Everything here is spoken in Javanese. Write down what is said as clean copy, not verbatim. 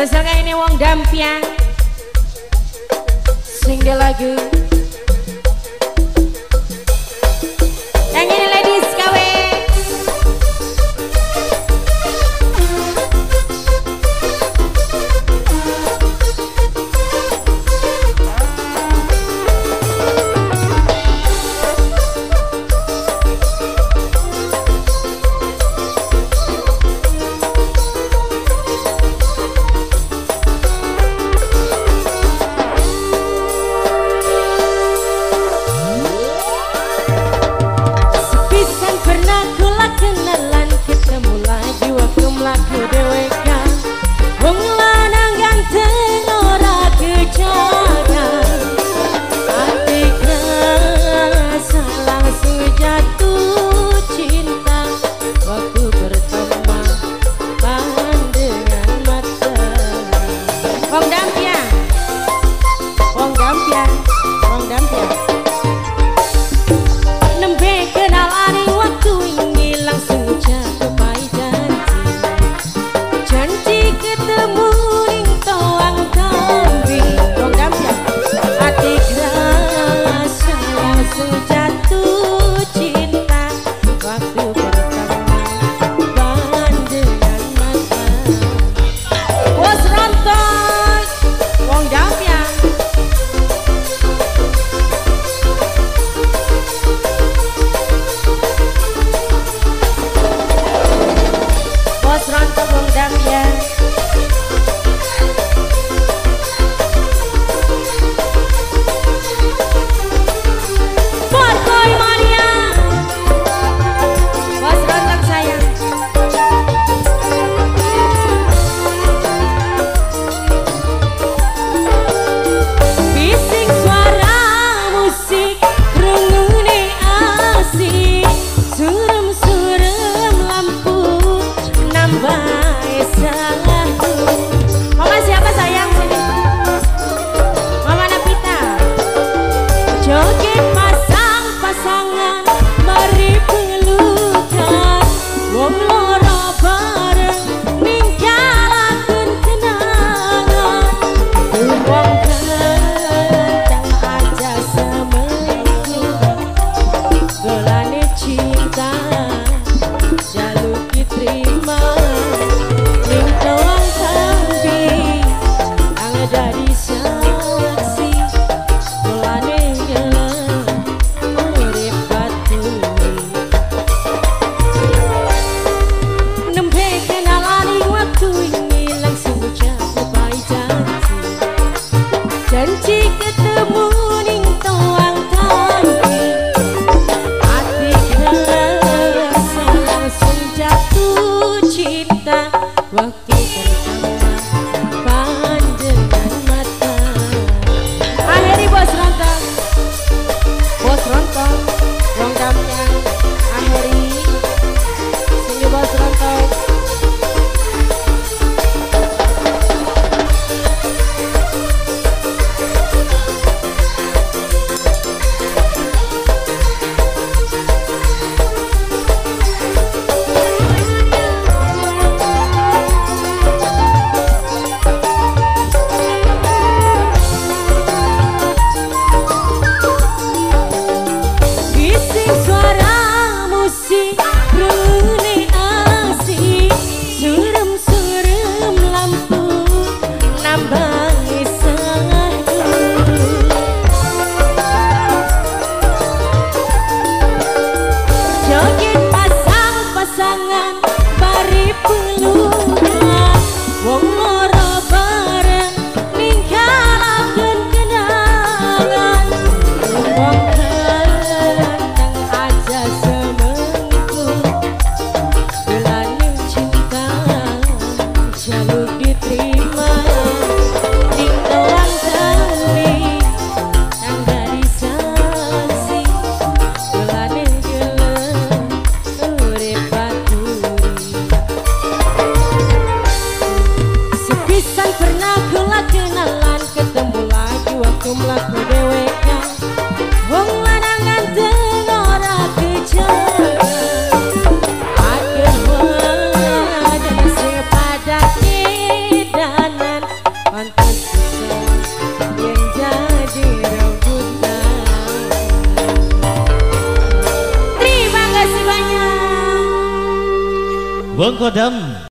Spesial kali ini wong Dampiang sing dia lagu yang ini ladies KW. Kenalan ketemu lagi waktu mlaku dhewekan. Wong lanang ganteng ora kejaga, ati kerasa langsung jatuh cinta waktu bertemu pandangan mata. Wong Dampiang, wong Dampiang, wong Dampiang. Nembe kenalan waktu ini langsung jatuh pai janji, janji ketemu ning toang tambi. Wong Dampiang, hati kerasa langsung jatuh cinta waktu pertama pandangan mata. Bos Rontok, wong Dampiang. Bos Rontok wong Dampiang. Borkoi Mania. Bos Rontok sayang. Bising suara musik rungune asik, surem-surem lampu nambah salahku. Mama siapa sayang sini? Mama Napita. Joget pasang-pasangan mari pelukan, wong loro bareng ninggalaken kenangan. Wong ganteng aja semelingkuh, golane cinta jaluk diterima. Ning toang tambi ang dadi saksi, golane ngelah urip baturi. Nembe kenalani waktu ini langsung jatuh pai janji, janji ketemu ning toang tambi. Hati kerasa langsung jatuh cinta waktu pertama pandangan mata. Akhiri Bos Rontok, Bos Rontok, wong Dampiang. Akhiri sini Bos Rontok. Wong Kodam.